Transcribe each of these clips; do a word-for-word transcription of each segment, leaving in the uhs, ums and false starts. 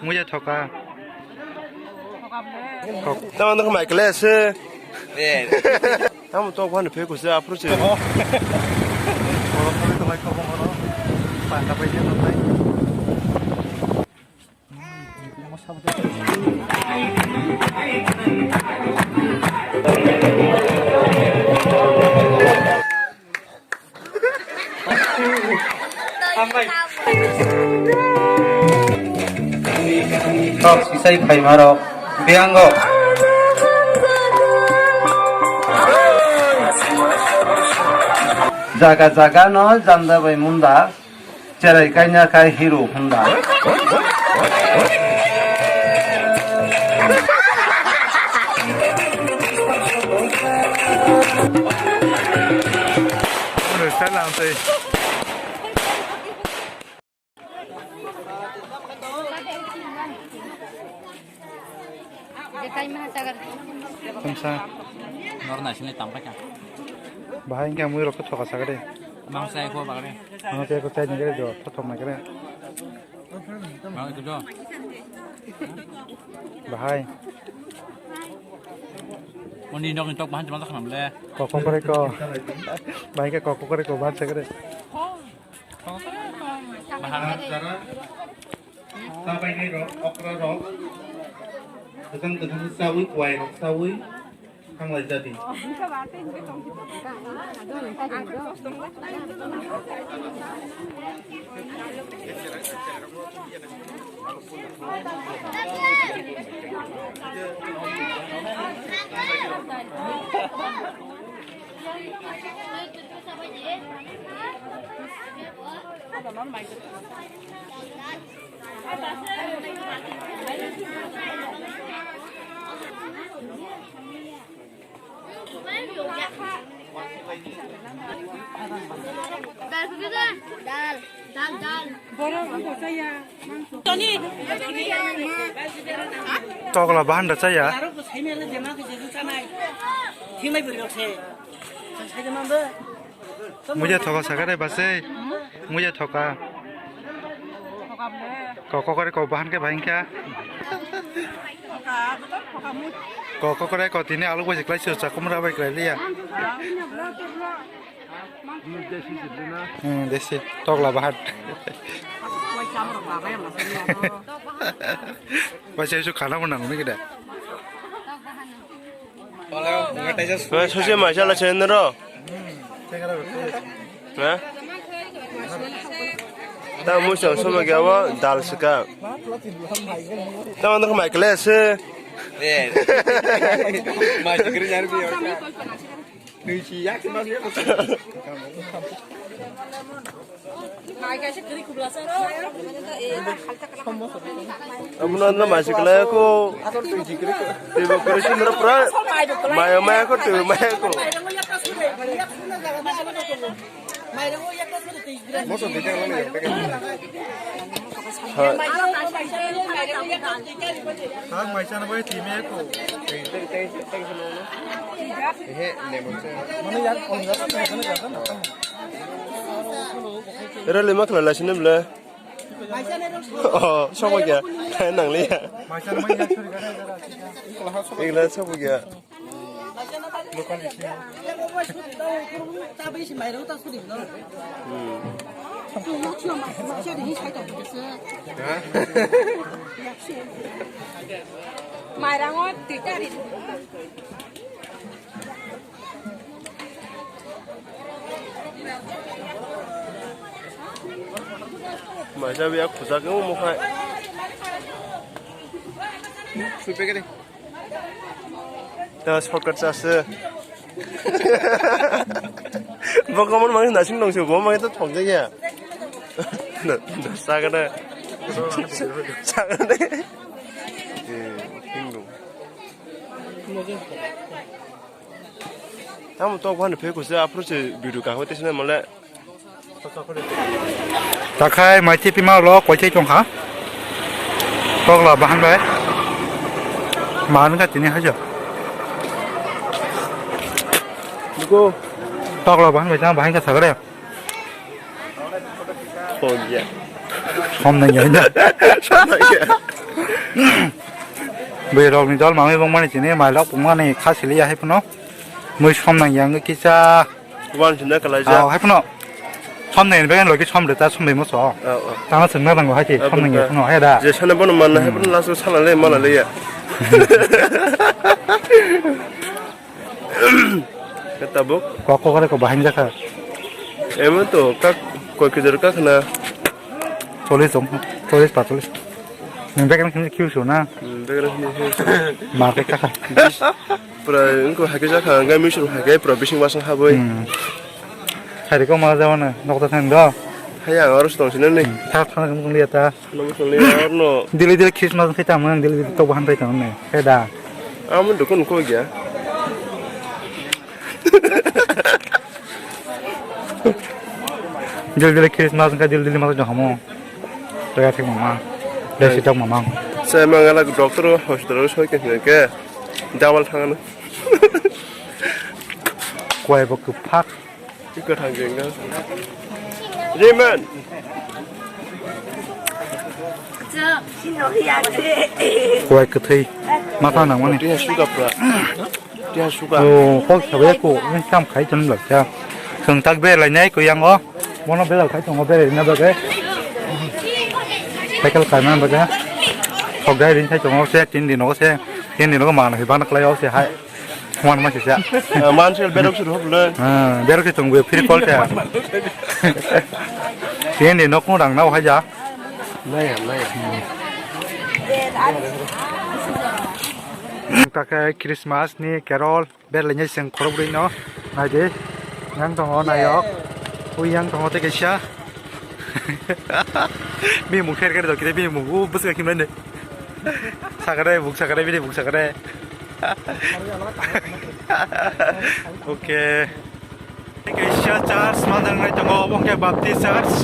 Muya thoka. Tamo nokho mai kle se. Tamo to bhani phe kusa aphuru se. Tok sisai phaima rok biyango. Jaga jaga no janda bai munda. Cherai kaina kai hero Honda. Tungsa. Nor naisingni tangpai kha. Bahai hwnkhe mui rok khe thoka sakha de. Mangsa eko bagre. Mangsa eko chai nai khe jo, thothok nai khe. Mang eko jo. Bahai. Oni nok ni tok bahan jema khanam le. Kokong kore ko. Bahai khe kokong kore ko bahan sakha de. Bahai. Tabaini rok, okra rok, gajang gajang sawi, kuwai rok sawi, thanglai jadi. Dal, dal, dal. Tokla bahan da chaya. Muya thoka sakha de basai. Muya thoka. Kok kokore kok bahan khe bahai kha. Kok kokore kok tini alu bai kwlai se chakumra bai kwlai liya. Hmm, desi tokla bahan. Bai se su khana mo nang ni kida. Sosi maisa la chen ro. Ha? Ta musa soba gya wa dal sika. Ta wanda ko mai kle se. Mai sikri jar bi. Nuisi yak ma bi. Amuna na maisi kala ko. Tiba kuri sindra pura. Maya maya ko tiba maya ko. Ha. Ha, maisa na bai timi ko. He, lemon. Mane yak on jata na. Era lima khala la sini bla. Oh, sobo kya? Nang liya. Igla sobo kya? Mairango twi tari. Maisa biya khusa khe omo khai. Sui pekari. Ta shortcut chase. Bo komon mangni nasing dong se, bo mangni to thok jaya. Sakane. Sakane. Eh, hingdong. Tamo tok bhani phe kusa aphuru se video kaham tei sene mole. Takhai mai thipima lo koichai tongkha. Tokla bahan bai. Mahan ka tini hajo. Duko. Tokla bahan bai tang bahan ka sagre. Thok ya. Som nang ya. Bwrwi rok ni dol manwi bong mani chini mai lok bong mani kha sili ya hai phano. Mui som nang yang kisa. Wan sinda kalai ja. Hai phano. Som nang yang beng logi som de ta som de mo so. Tana sengna dango hai ti som nang ya phano hai da. Je sana bono manna hai phano last sana le mana le ya. Tabuk. Kok kok ko bahai jakha. Emo to kak koi kizar kak na. Chollis tong, chollis pa chollis. Nang bekan kini kiu su na. Bekan kini kiu su. Ma ke kaka. Pura engko hake jakha, engai misul hake pura bising wasang haboi. Hari ko ma jawana, nokta thang do. Haya, aro sitong sinani. Thak thang tong liya ta. Namo songni arno. Dili dili Christmas khai tamo, dili dili tok bahan khai tamo ne. Khai da. Amo dukun ko gya. Dili dili Christmas khai dili dili masuk hamo. Toya thik mama. Desi tok mama. Sai mangala doctor hospital soi ke ke. Jawal thangana. Kwai bo kwphak. Kwthang jengga. Jeman. Kuai kwthwi. Mata nangmani. Tiha suga pra. Tiha suga. Oh, kok sabai ko. Ni kam khai chun lak cha. Sung tak ber lai nai ko yang o. Mono ber khai tongo ber na bagwi. Cycle kai man bagwi. Kok dai rin sai tongo se tin din o se. Tin din o mana hi ban klai o se hai. Kuman ma sisa. Mansel berok suru hop le. Berok se tongwe free call ta. Tiyan ni nok no rang nao haja. Naya, naya. Kaka Christmas ni carol berle nyai seng khorok bri no. Nai de. Yang tongo nayok. Ui yang tongo te kaisa. Bini mung kher kher dokire bini mung u bwswk khimnai ne. Sakare buk sakare bini buk sakare. Okay. Kaisa church manang nai tongo obo khe Baptist church.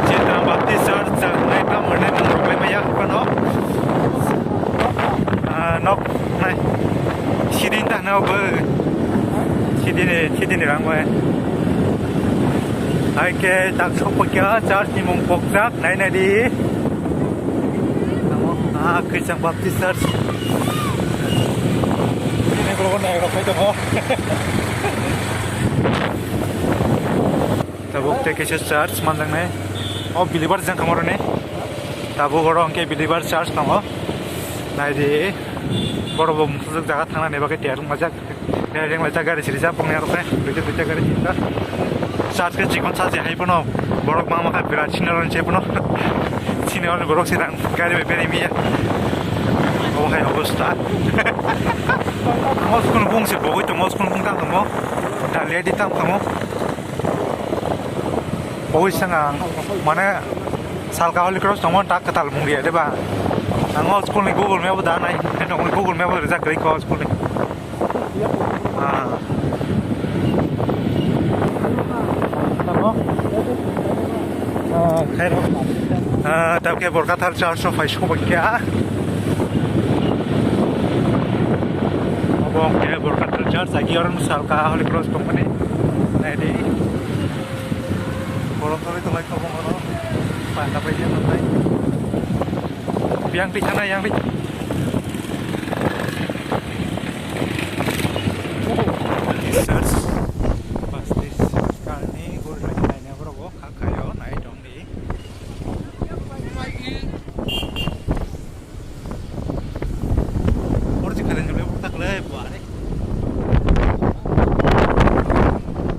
Chitra Baptist church chang nai tamo nai mung rok bai maya kono. Ah, nok nai. Sidin ta na bo. Sidin ni, sidin ni rang bai. Hai ke tak sok pakya church ni mung pokjak nai nai di. Tamo, ah, Christian Baptist Church. Ini kalau nai rok itu kok. Tabuk te kaisa church manjaknai. O believer jang khamaro ni. Tabuk oro hwnkhe believer church tongo. Naidi borok bo muchujak jaga thangnani bagwi tiyar wngjak. Tiyar wngjak gari sirijak bongni arokhe. Duita duita gari tinta. Church khe chikon sachi hai phano borok ma makha birat senior rok se phano. Senior borok se rang gari bai berai miya. Obo hai obostha. Amo school bung se bogwi tongo, school bung tang tongo. Dalia di tang tongo. Owi sanga mane salka Holy Cross tongmo tak kwtal mung riya de ba. Ang o school ni Google Map da nai, Google Map rijak kwrwi kho school ni. Ah. Ah, khairok. Ah, tabke Borkathal church o phai sokbai kha. Obo hwnkhe Borkathal church, agi oro salka Holy Cross tongmani. Naidi. Borok tolai tolai tabuk oro. Panda bai dia tongmani. Yang di sana, yang di. Church. Baptist church ni guri lai nai borok o kha khayo nai tong di. Oro je karen jole bok tak le bare.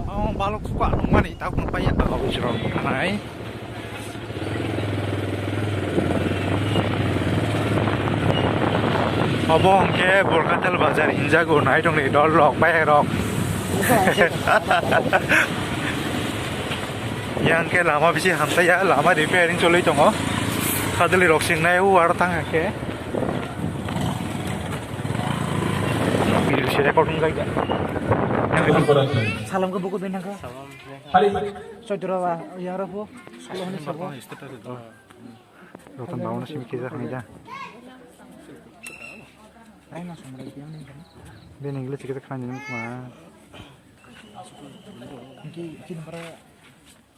Oh, balok suka nung mani tak nung paya. Abo jero nai. Obo hwnkhe Borkathal bazar hinjago nai tongni dol rok bai rok. Yang khe lama bisi hamsaya, lama repairing choli tongo. Kadali rok singnai o aro tang khe. Record wngkha. Salam khe buku bin thangkha. Salam. Chaudhura ba, yang rapo. School hwnwi sabo. Joto naono simi kisa khnai da. Ai na sumrai yang ni. Bini English kisa khnai ni ma. Ki, ki number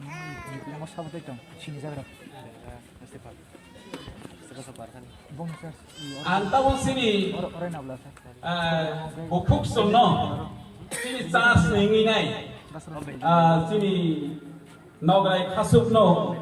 Yang sabo tei tong, sini jagra. Bong sir, Ang tabuk sini, ore, ore nabla sir. Ah, bukhuk songno, sini chance nengwi nai. Ah, sini nograi khasukno.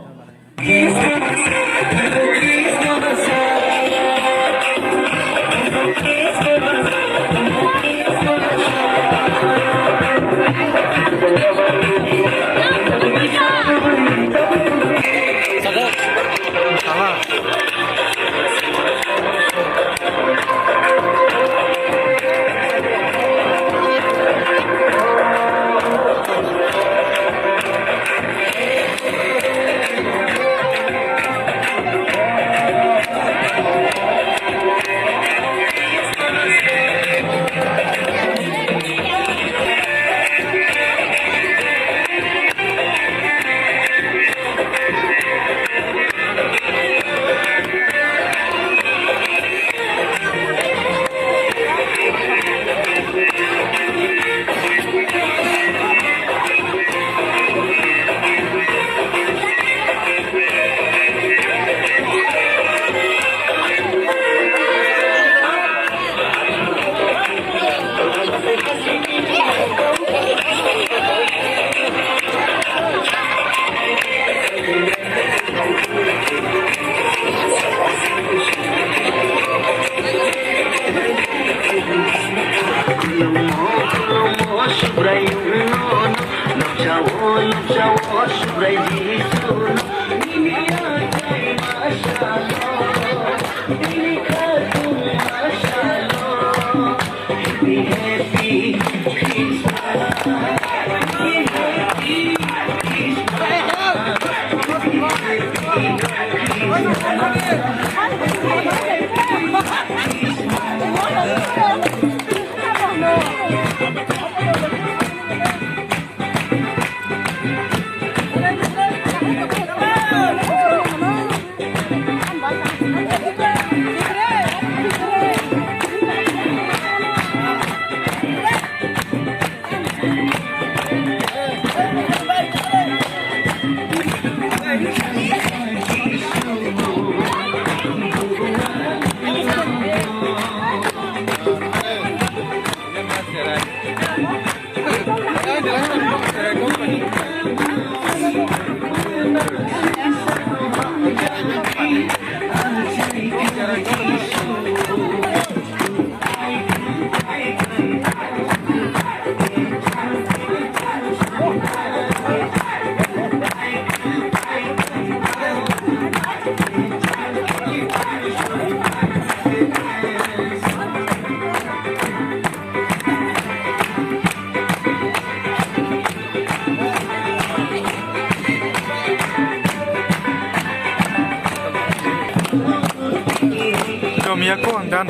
Jomya ko ang dan.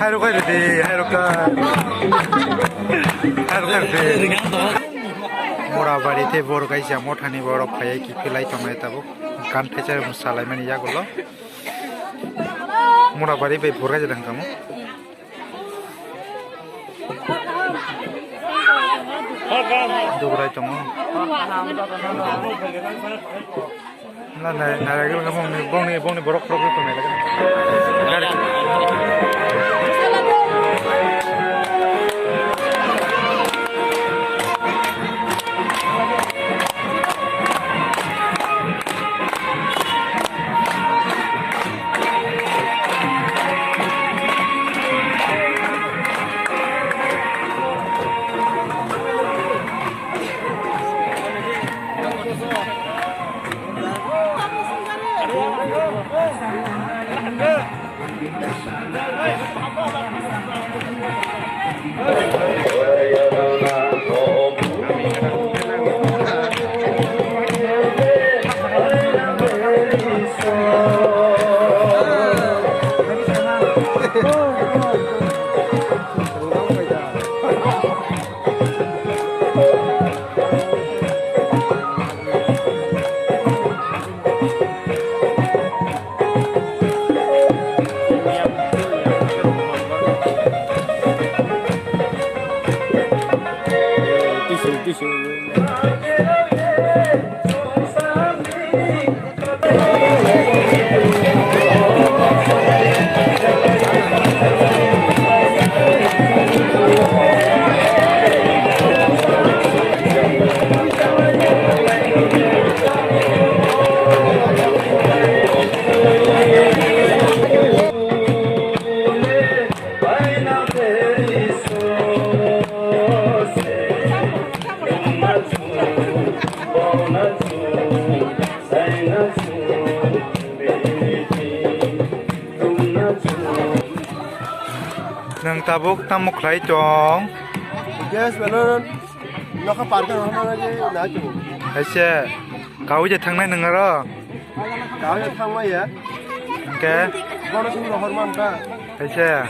Hairok hai rede, hairok ka. Hairok hai rede. Mora bari tei borok kaisa mothani borok phaiya kiphilai tongnai tabuk. Kan thaisa salaimani yagulo. Mora bari bai borok kaisa dang kamo. Dugrai tongo. Na, na, na, na, bongni, bongni, bongni borok borok tongnai. Nwng tabuk tamo khlai tong? Gas balloon nokha parkar rwna nai nai tong. Haise, kawi je thangnai nwng aro? Kawi je thangmai ya. Hwnkhe? Bono song rohor man ta. Haise.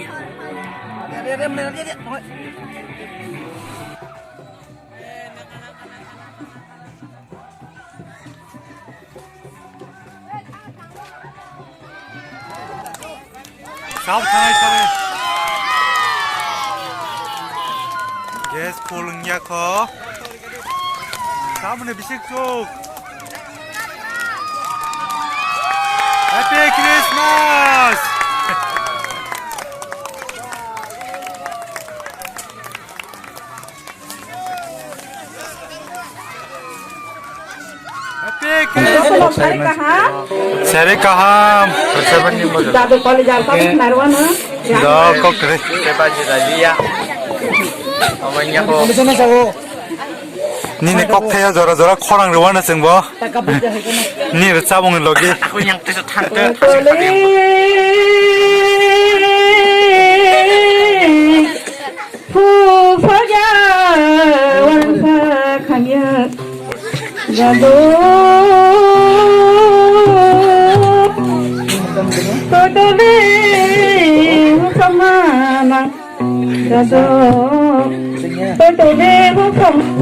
Sab thanai sare. Gas full wngya kho. Samne bisik chuk. Happy Christmas! Sari kaham. Dado koli jal kok narwana. Do kok kre. Kepa jida liya. Amanya ko. Nini kok thaya jora jora khorang rwana sengbo. Ni rwchabung logi. Aku yang tu thang tu. Phu phaja wansa khanya jado. Totole samana jado. Totole samana.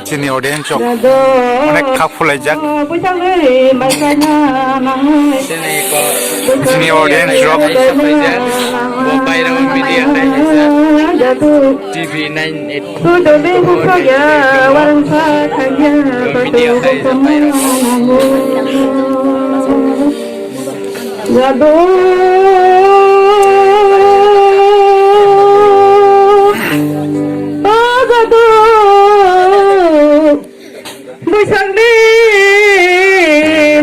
Chini audience rok onek kha phulaijak. Chini audience rok bo bairao media hai hai sa. T V nine eight. Media hai sa bairao. Jadu, o jadu, bwsakni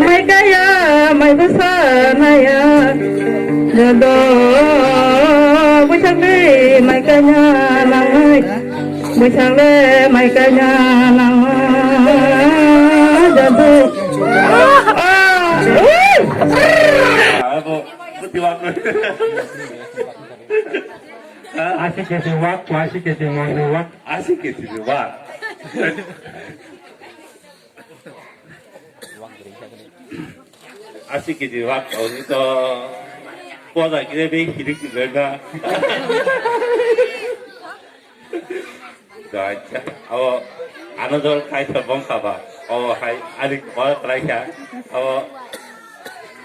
mai kaya, mai bwsa naya. Jadu, bwsakni mai kaya nangai. Bwsakle mai kanya nang jadu. Asi kesi wak, asi kesi wak, wak. Asi kesi wak, oni to poda kire be hirik hirik na. Acha, abo ano jor kaisa bongkha ba. Abo hai ani kok khlai kha. Abo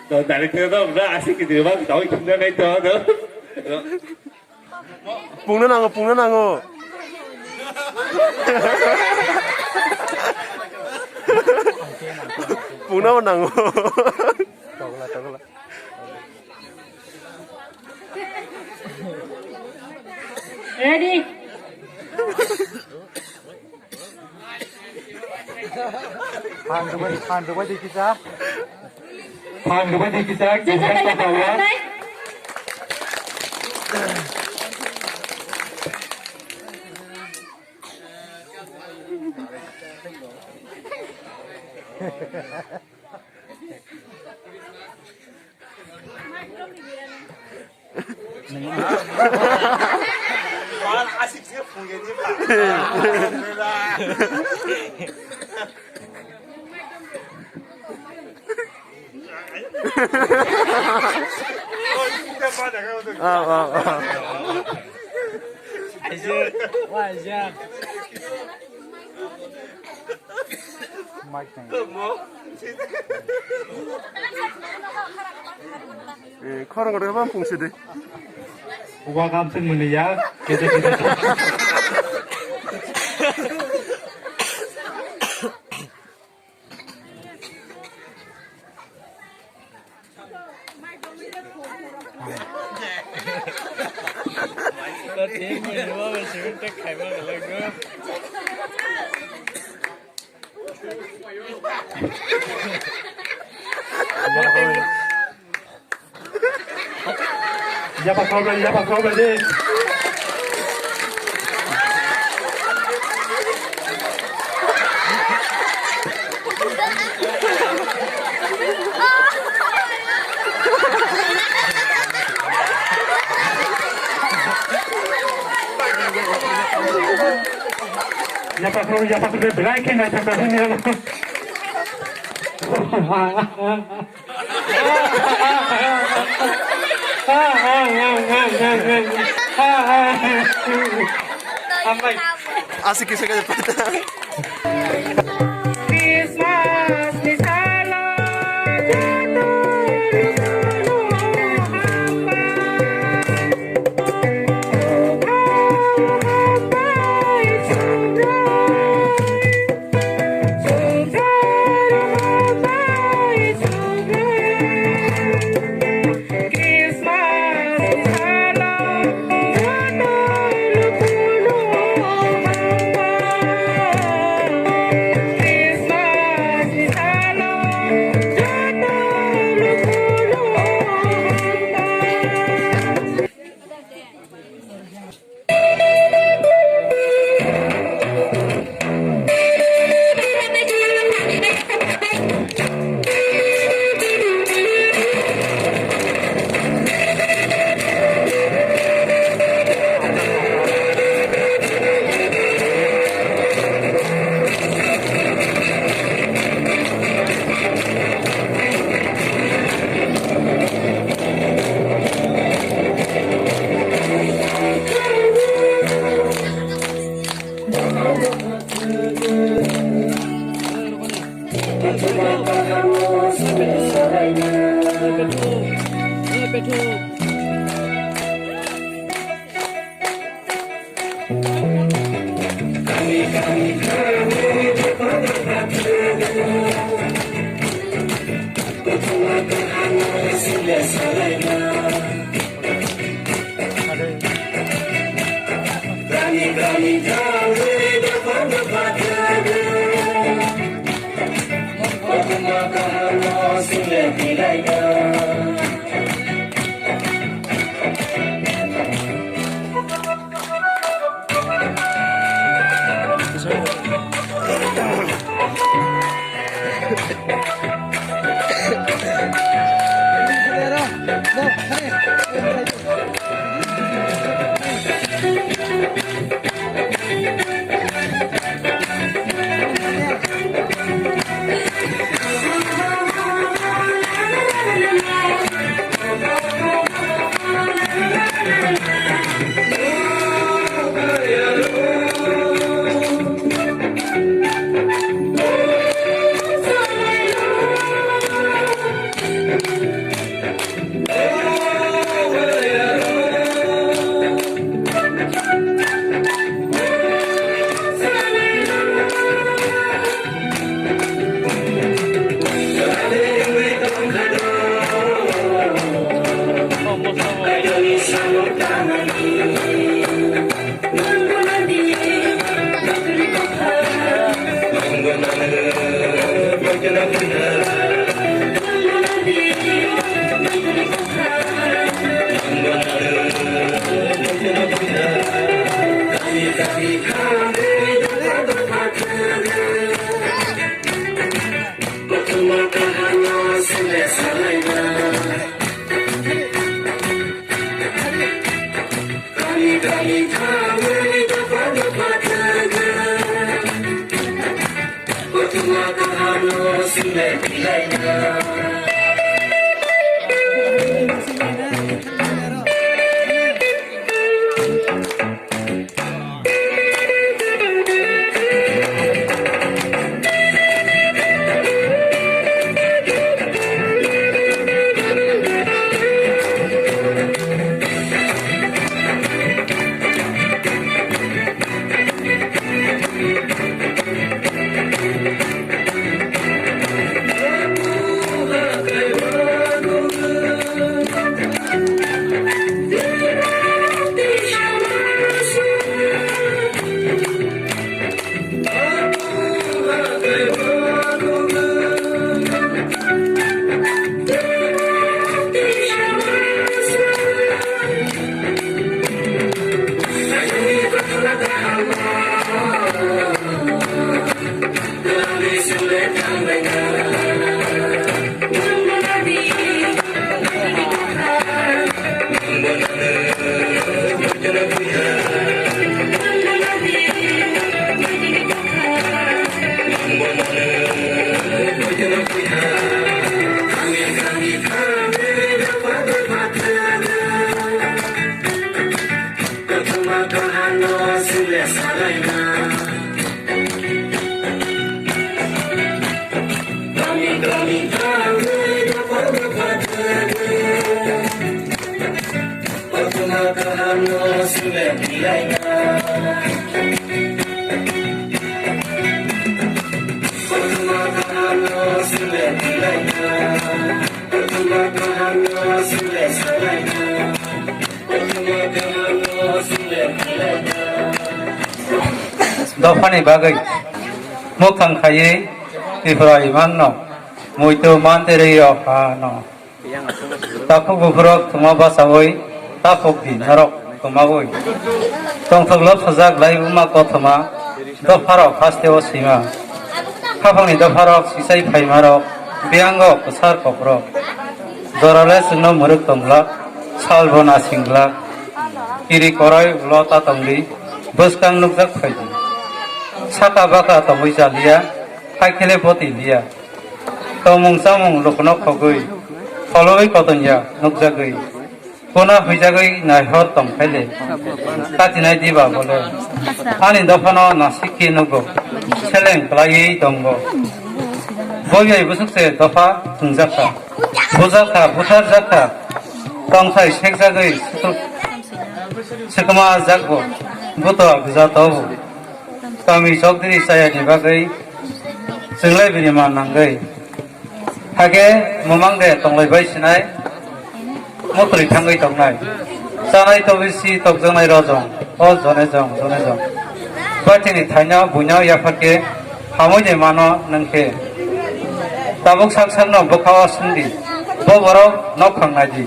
to director to bra asi kiti ba tau kinda nai to. Pungna nango, pungna nango. Pungna nango. Ready? Phan rwbai, phan rwbai di kisa. Phan rwbai di kisa, kisa kisa kisa. Ah, ah, ah. Mic tang. Eh, khorang kotor ma pungsi de. Uwa kam sing muni ya. Kete kete. Yapha khabai, yapha khabai de. Yapha khabai, yapha khabai, belai khe naithok naithok ni. Hambai. Asik kisa kaya pata. Christmas ni salo joto lukuno hambai. Hambai chubrai. Dophani bagwi mwkhang khaiwi Tripura imangno muitu mantirwi rw phano. Takhuk buphurok thwngma bachaui takhuk di norok kwmaui. Tongthok lobsajak laibuma kothoma dopharok hasteo sima. Haphangni dopharok sisai phaimarok biyango kwsar kokrok. Jorale chwngno mwrwk tongglak, salbo nasinglak. Kiri korai ulo ta tongdi, bwskang nukjak phaidi. Saka baka tongwi chaliya, haikhele boti liya. Tongmung chamung lukuno khogwi, kholobwi kotonya nukjagwi. Kuna huijagwi naihor tongkhaile, katinai diba bole. Ani dophano nasikhe nugo, seleng kwlaiwi tongo. Boyai bwswk se dopha thwngjakha, bujakha, butharjakha, tongthai sekjagwi sutuk-, swkma jakbo, buto gwja tobo. Kami chokdiri chayani bagwi chwnglai bini man nangwi. Hakhe mwmang de tonglai bai sinai, motri thangwi tongnai. Chanai tobisi tokjaknai rojong, o jone jong, jone jong. Batini thaino buino yapharkhe hamwi de mano nwngkhe. Tabuk sak sakno bwkhao swngdi, bo borok nok phang naidi.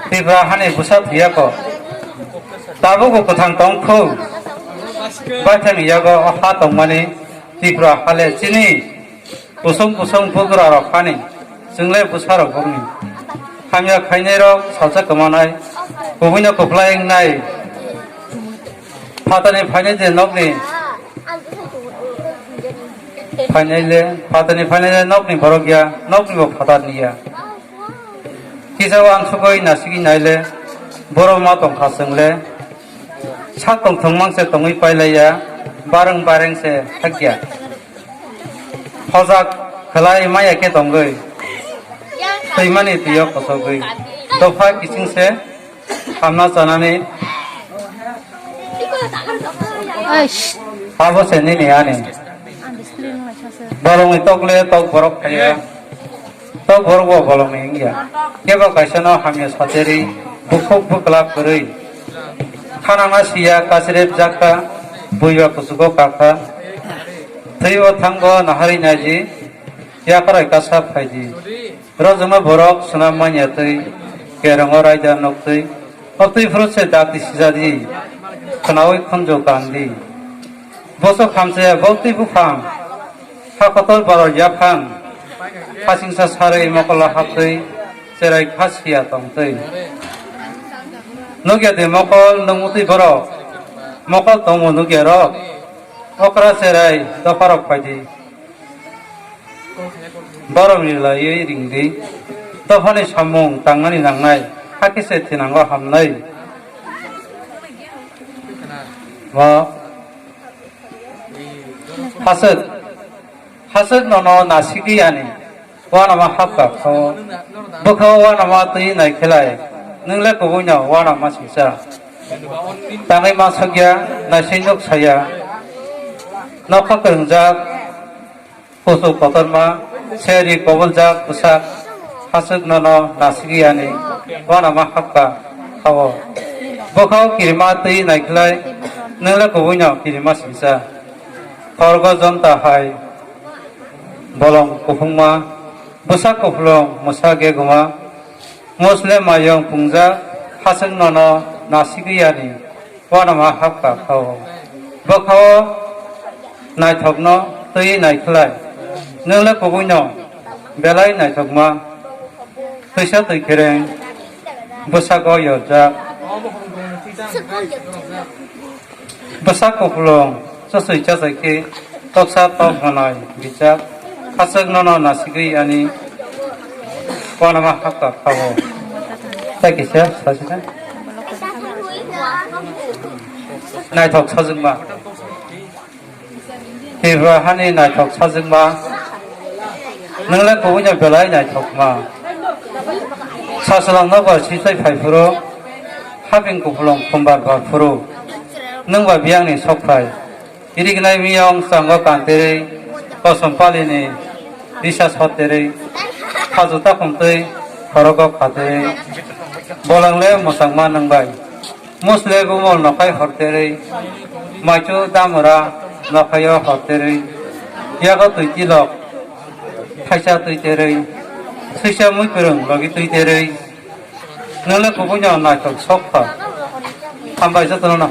Tripura hani bwsa thwiyako. Tabukbo kwthang tongkhu. Baithangni yago o ha tongmani Tripura hale chini kusung kusung bugrarok hani chwngle bwsarok bokni. Hamya khainairok salsa kwmanai, kubuino kwplai wngnai. Phatani phainai je nokni phainai le, phatani phainai le nokni borok ya, nokni bo phatarni ya. Kisa wansugwi nasigwi naile, borok ma tongkha chwngle, sak tongthok mangse tongwi pailaiya, bareng bareng se hakya. Hojak khlai maya khe tongwi, twimani twiyo kosogwi, dopha kiching se hamna chanani. Aish. Abo se nini ani. Borokni tokle tok borok phaiya. Tok borok bo bolongni wngya. Kebo kaisa no hamya sateri, bukhuk bwkla kwrwi. Khanana siya, kasirep jakha, buiba kuchugo kakha. Thwibo thangbo nahari naidi, yakaroi kasa phaidi. Rojongno borok swnam manya twi, kerongo raida noktwi. O twi phuru se dakti sijadi, khwnaui khunju kandi. Bosok hamchaya bo twi buphang, ha kotor borok yaphang, hasingsa sarwi mokolo haptwi, cherai kha siya tongtwi. Nukya de mokol nungmutwi borok, mokol tongmo nukya rok, okra cherai dopharok phaidi. Borokni laiwi ringdi, dophani samung tangnani nangnai, hakhe se thinango hamnai. Bo haswk, haswk nono nasigwi ani, uanama hapkha kho, bwkha uanama twi naikhelai, nwng le kubuino uanama singsa. Tangwi ma sakya, naising nuk saya, nokha kwrwngjak, Kuchuk kotorma, seri koboljak bwsak, haswk nono nasigwi ani, uanama hapkha kha-o. Bwkhao kirima twi naikhlai, nwng le kubuino kirima singsa. Khorgo jonta hai, bolong kuphungma, bwsak kupulung mwsa geguma, Muslim mayung pungjak, haswk nono nasigwi ani, uanama hapkha kha-o. Bwkhao naithokno twi naikhlai, nwng le kubuino belai naithokma, twisa twi khereng, Bwsako yorjak. Bwsak kupulung chasui chasai khe toksa tok hwnwi bijak. Khachak nono nasigwi ani uanama hakha phao. Tei kisa sasina. Naithok sajwkma. Tripura hani naithok sajwkma. Nwng le kubui no belai naithokma. Sachwlang no ba sislai phai phuru, haping kupulung khumbar ba phuru. Nwng ba biyang ni sok phai. Irignai miyong chango kanterwi, kosom pali ni risa soterwi, khaju takhum twi khorogo khaterwi. Bolang le mwchangma nwng bai. Musle bumol nokhai horterwi, maichu damura nokhaio horterwi, yago twi tilok thaisa twi terwi, swisa muikwrwng logi twi terwi, nwle kubuino naithok sok kha. Hambai jotono no.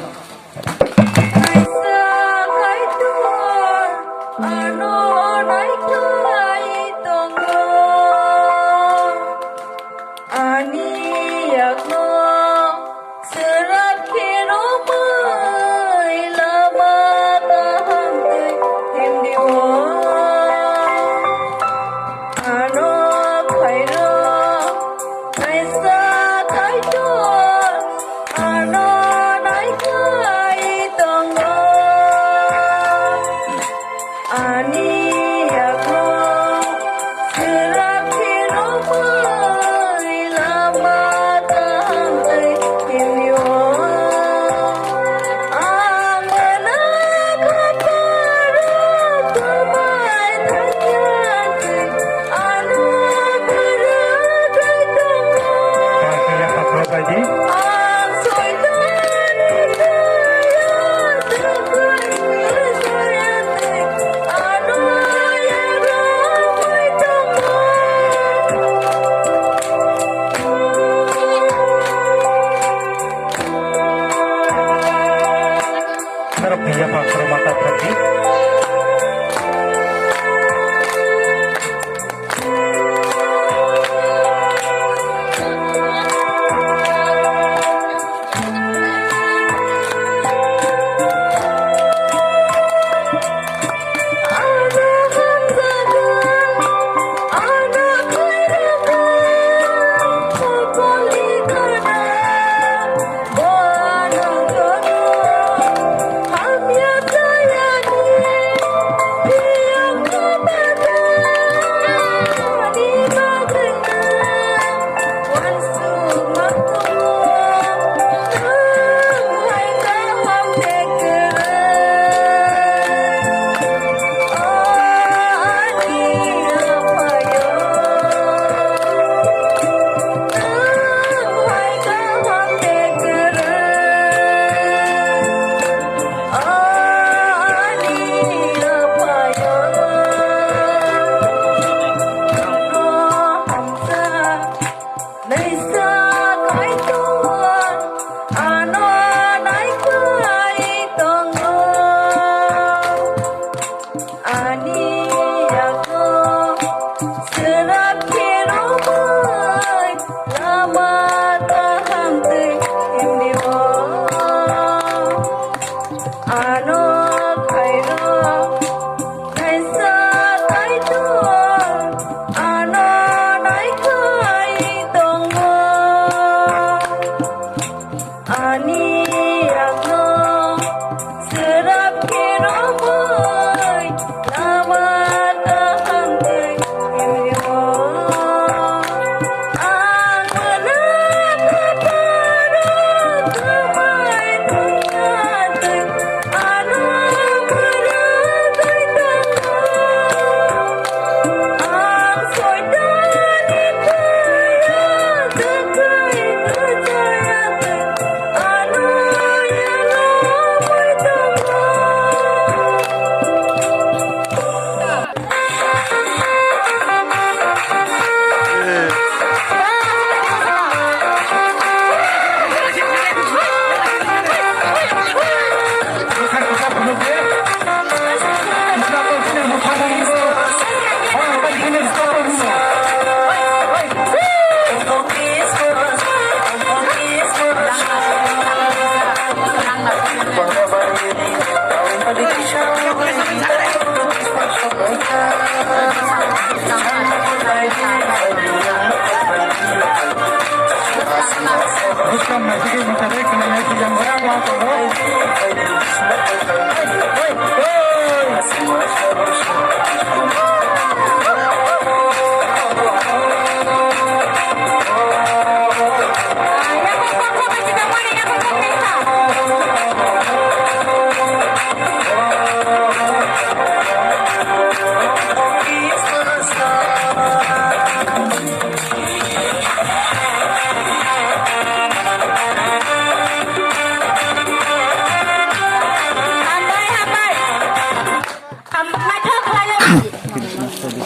Ani yakno Srap khe romwi lama kaham twi himdi o. Ano phairo kaisa Kaitor, ano naikhai tongo. Ani yakno srap khe romwi lama kaham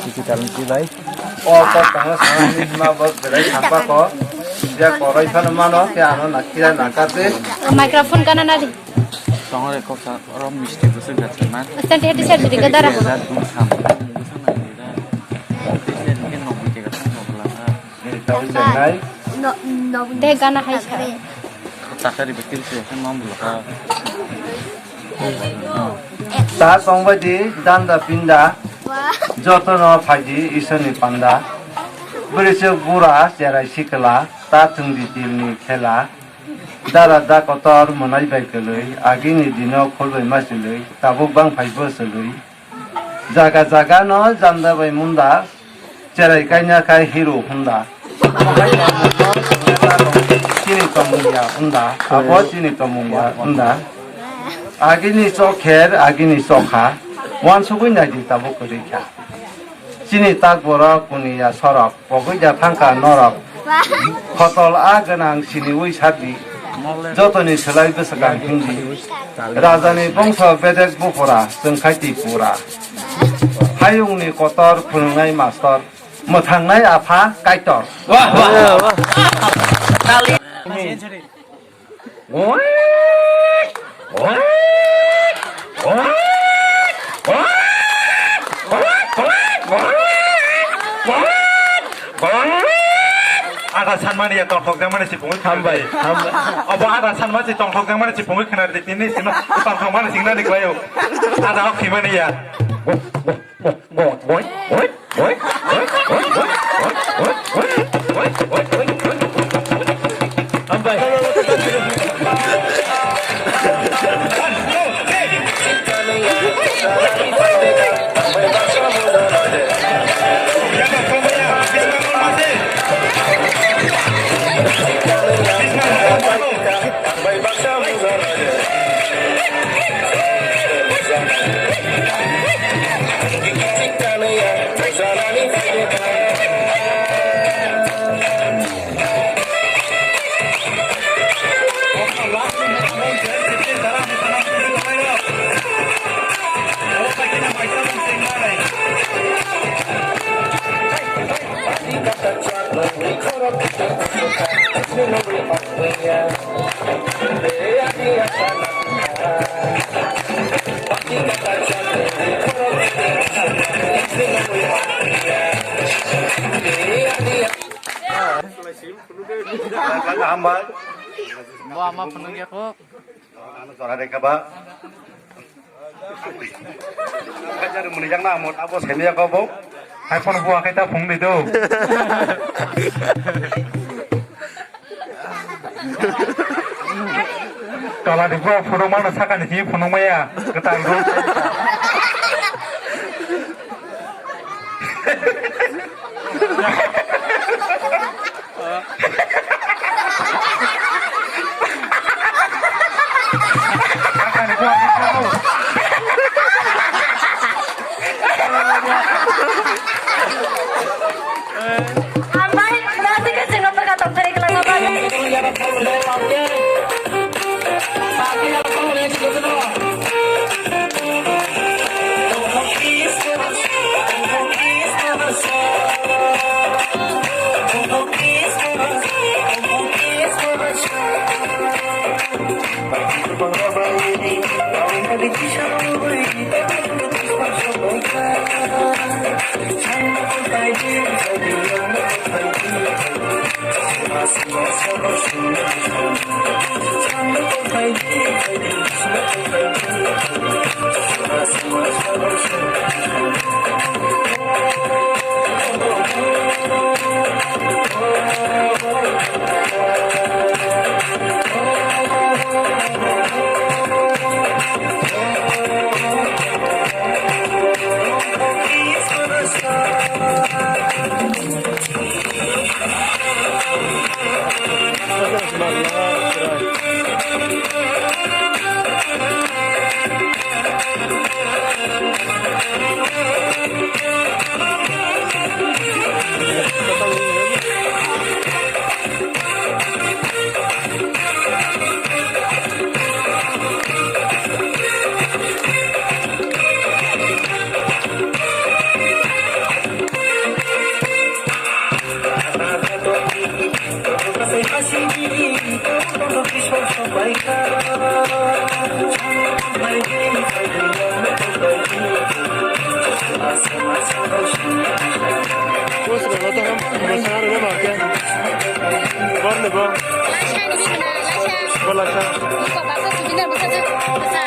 Digital ni bai. O kok tangma sana ni ma bo berai thangpa ko. Dia korai phano mano ke ano nakira nakate. Microphone kana nadi. Tongore kok sa oro misti bwswk gatsa man. Stand head side dikhe dara. Dum sam. Bwswk nang dira. Stand ke nok bwtwi gatsa nok lama. Ni tawi janai. De gana hai sa. Takari betil se kan mam bwlaka. Ta tongbaidi danda pinda, jotono phaidi Isorni panda. Bwrwisuk bura cherai sikla, ta thwngdi tilni khela. Dara da kotor mwnai bai kwlwi, agini dino khulbai machwlwi, tabuk bang phai bwchwlwi. Jaga jaga no janda bai munda, cherai kaina khai hero hunda. Chini tongmung ya hunda, abo chini tongmung ya hunda. Agini chokher, agini chokha, wansugwi naidi tabuk kwrwi kha. Chini tak borok kuni ya sorok. Pogwi ja thangkha norok. Khotol a gwnang siniwi sardi. Jotoni swlai bwswkang himdi. Rajani bongso bedek bupura, chwng khai Tripura. Hayungni kotor phunuknai mastor. Mwthangnai apha Kaitor. Wah, wah, wah. Ada sanmani ya tongthok jangmani si pungwi khambai. Obo ada sanma si tongthok jangmani si pungwi khnari tini sino tongthok mani singnani klayo. Ada ok khimani ya. Bo ama phunukya kho. Ano jora rekha ba. Kajar muni jang na amot abo semi ya kho bo. Hai phone bo akai ta phung di do. Tola di bo phunuk mano sakani hi phunuk maya. Ketal do. Bwswk rwna tongkha, bwsa rwna ma khe. Bor ni bo. Laisa ni bini na, laisa. Bo laisa. Buka basa si bini na bwsa je, bwsa.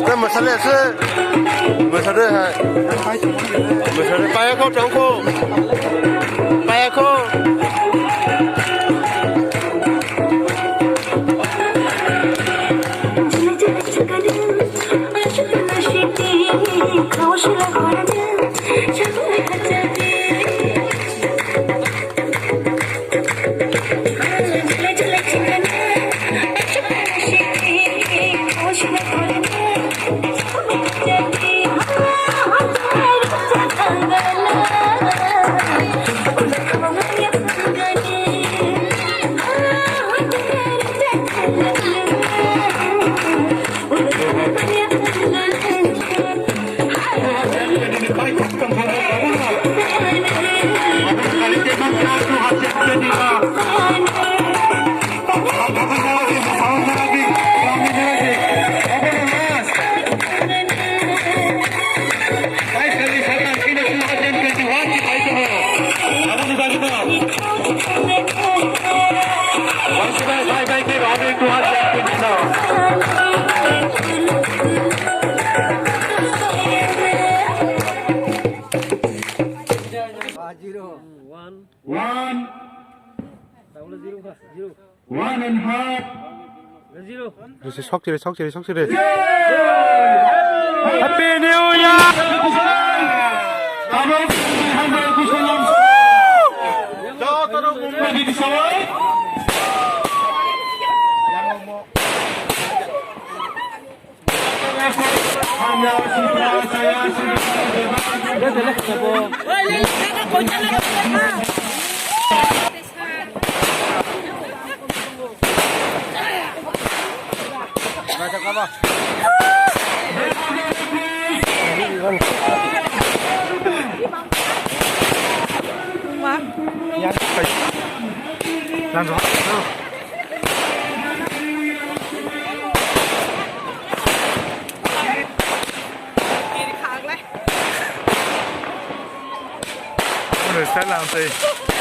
Tei mwsali ase. Mwsali hai. Mwsali paya kho, tong kho. Paya kho. Zero. One. One. Double zero, zero. One and half. Zero. Sok chiri, sok chiri, sok chiri. Happy New Year! Ore, sai lang tei.